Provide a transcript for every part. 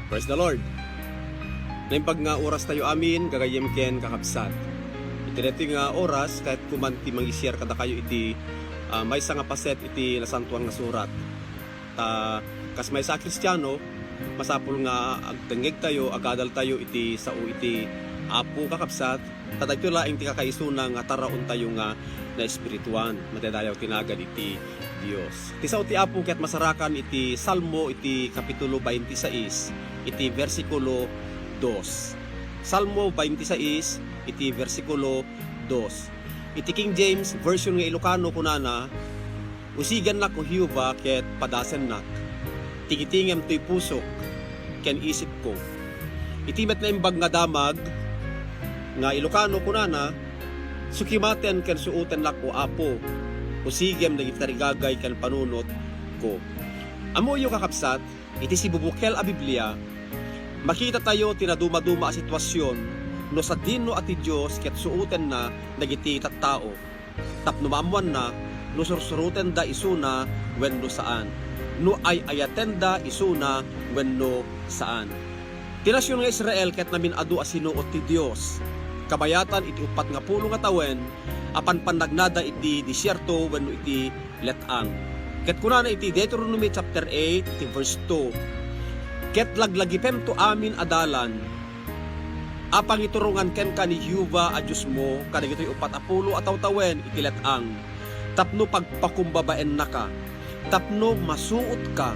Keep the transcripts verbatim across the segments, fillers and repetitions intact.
Praise the Lord! Naimbag nga oras tayo amin, gagayyem ken kakabsat. Iti daytoy nga oras, kayatko man ti mangi-share kadakayo iti, ah, maysa nga paset iti Nasantoan nga Surat. Ta, kas maysa a Kristiano, masapul nga agdengngeg tayo, agadal tayo iti sao iti Apo, kakabsat, ta daytoy laeng ti kakaisuna nga taraon tayo nga naespirituan, madaydayaw ti nagan iti Dios. Ti sao ti Apo ket masarakan iti Salmo iti Kapitulo twenty-six, iti bersikulo dos. Salmo twenty-six, iti bersikulo dos. Iti King James Version nga Ilocano, kunana, "Usigennak, O Jehovah, ket padasennak. Tingitingem toy pusok ken isipko." Iti met naimbag nga damag nga Ilocano, kunana, "Sukimaten ken suotennak, O Apo. Usigem dagiti tarigagay ken panunotko." Ammoyo, kakabsat, iti sibubukel a Biblia, makita tayo ti nadumaduma a situasion no sadino a ti Dios ket suotenna dagiti tattao tapno maammoanna no sursurotenda isuna wenno saan, no ay-ayatenda isuna wenno saan. Ti nasion nga Israel ket namin-adu a sinuot ti Dios. Kabayatan iti uppat nga pulo nga tawen a panpannagnada iti desierto wenno iti let-ang. Ket kunana iti Deuteronomy chapter eight, iti verse two, "Ket laglagipemto amin a dalan a pangiturongan kenka ni Jehovah a Diosmo kadagitoy uppat a pulo a tawtawen iti let-ang, tapno pagpakumbabaennaka, tapno masuotka,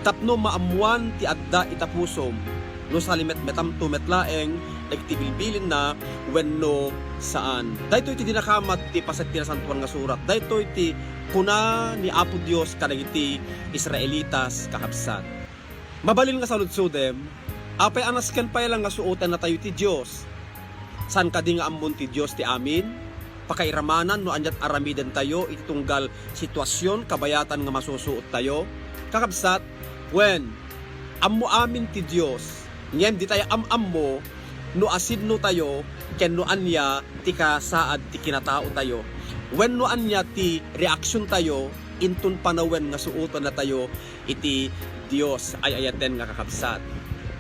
tapno maammoan ti adda ita pusom, no salimetmetamto met laeng dagiti bilbilinna wenno saan." Daytoy ti dinakamat ti paset ti Nasantoan nga Surat. Daytoy ti kuna ni Apo Dios kadagiti Israelitas, kakabsat. Mabalin nga saludsodem, apay a nasken pay la nga suotennatayo ti Dios? Saan kadi nga ammon ti Dios ti amin? Pakairamanan no aniat aramidentayo iti tunggal situasion kabayatan nga masusuottayo? Kakabsat, wen, ammo amin ti Dios, ngem ditayo am-ammo no asinnotayo ken no ania ti kasaad ti kinataotayo, wenno ania ti reaksiontayo inton panawen nga suotennatayo iti Dios, ay-ayaten nga kakabsat.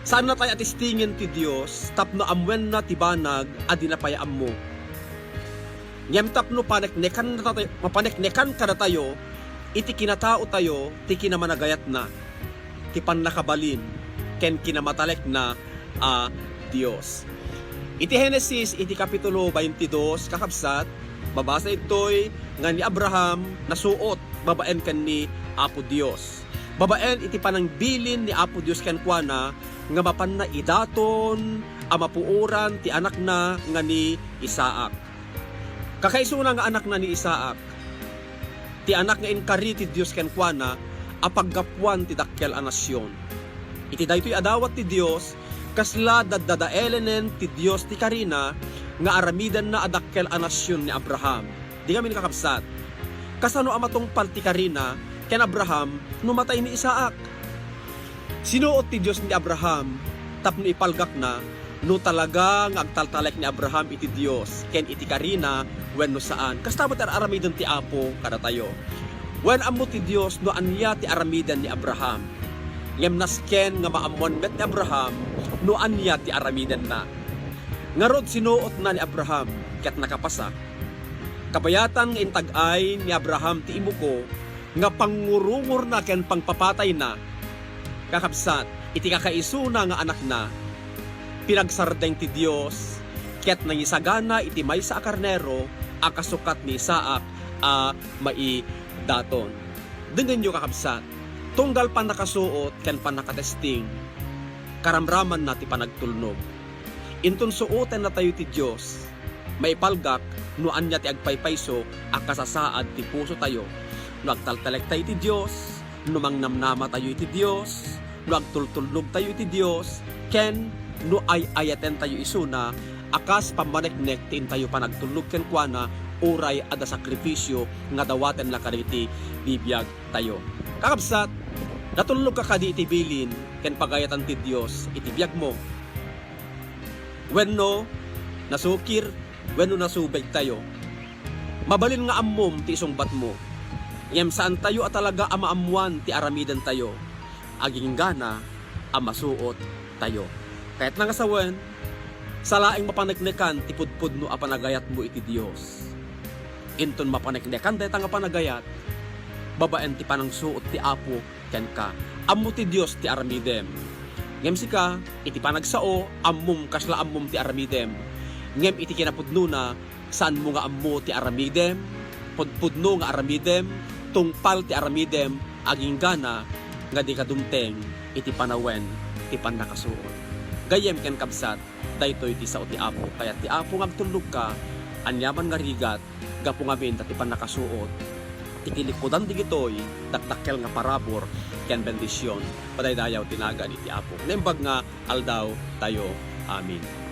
Saannatayo a testingen ti Dios tapno ammoenna ti banag a dina pay ammo. Ngem tapno paneknekan, mapaneknekan kadatayo iti kinataotayo ti kinamanagayatna, ti pannakabalin, ken kinamatalekna a Dios. Iti Genesis, iti Kapitulo twenty-two, kakabsat, mabasa ditoy nga ni Abraham nasuot babaen ken ni Apo Dios. Babaen iti panangbilin ni Apo Dios kenkuana nga mapanna idaton a mapuoran ti anakna nga ni Isaac. Kakaisuna nga anakna ni Isaac, ti anak nga inkari ti Dios kenkuana a paggapuan ti dakkel a nasion. Iti daytoy a dawat ti Dios, kasla daddadaelenen ti Dios ti karina nga aramidenna a dakkel a nasion ni Abraham. Di ngamin, kakabsat, kasano a matungpal ti karina ken Abraham no matay ni Isaac? Sinuot ti Dios ni Abraham tapno ipalgakna no talaga nga agtaltalek ni Abraham iti Dios ken iti karina wenno saan. Kasta met ti ar-aramiden ti Apo kadatayo. Wen, ammo ti Dios no ania ti aramiden ni Abraham. Ngem nasken nga maammoan met ni Abraham no ania ti aramidenna. Ngarud, sinuotna ni Abraham ket nakapasa. Kabayatan nga intag-ay ni Abraham ti imuko nga pangngurungorna ken pangpapatayna. Kakabsat, iti kakaisuna nga anakna, pinagsardeng ti Dios ket nangisagana iti maysa a karnero a kasukat ni Isaac a maidaton. Dengngenyo, kakabsat, tunggal pannakasuot ken pannakatesting, karamramanna ti panagtulnog. Inton suotennatayo ti Dios, maipalgak no ania ti agpaypayso a kasasaad ti pusotayo. No agtaltalektayo iti Dios, no mangnamnamatayo iti Dios, no agtultulnogtayo iti Dios, ken no ay-ayatentayo isuna a kas pammaneknek ti intayo panagtulnog kenkuana, uray adda sakrifisio nga dawatenna kadagiti bibiagtayo. Kakabsat, natulnogka kadi iti bilin ken pagayatan ti Dios iti biagmo? Wenno nasukir wenno nasubegtayo? Mabalin nga ammom ti isungbatmo, ngem saantayo a talaga a maammoan ti aramidentayo. Aginggana a masuot tayo. Kayatna nga sawen, sa laeng mapaneknekan ti pudpudno a panagayatmo iti Dios. Inton mapaneknekan dayta nga panagayat, babaen ti panangsuot ti Apo kenka. Ammo ti Dios ti aramidem. Ngem sika, iti panagsao, ammom kasla ammom ti aramidem. Ngem iti kinapudnona, saanmo nga ammo ti aramidem, pudpudno nga aramidem, tungpal ti aramidem, aginggana nga dika dumteng iti panawen ti pannakasuot. Gayyem ken kabsat, daytoy ti sao ti Apo. Kayat ti Apo nga agtullogka, aniaman nga rigat, gapu ngamin ta ti pannakasuot, ti kilikudan digitoy dakdakkel nga parabur ken bendision. Padaydayaw ti nagan iti Apo. Naimbag nga aldaw tayo. Amen.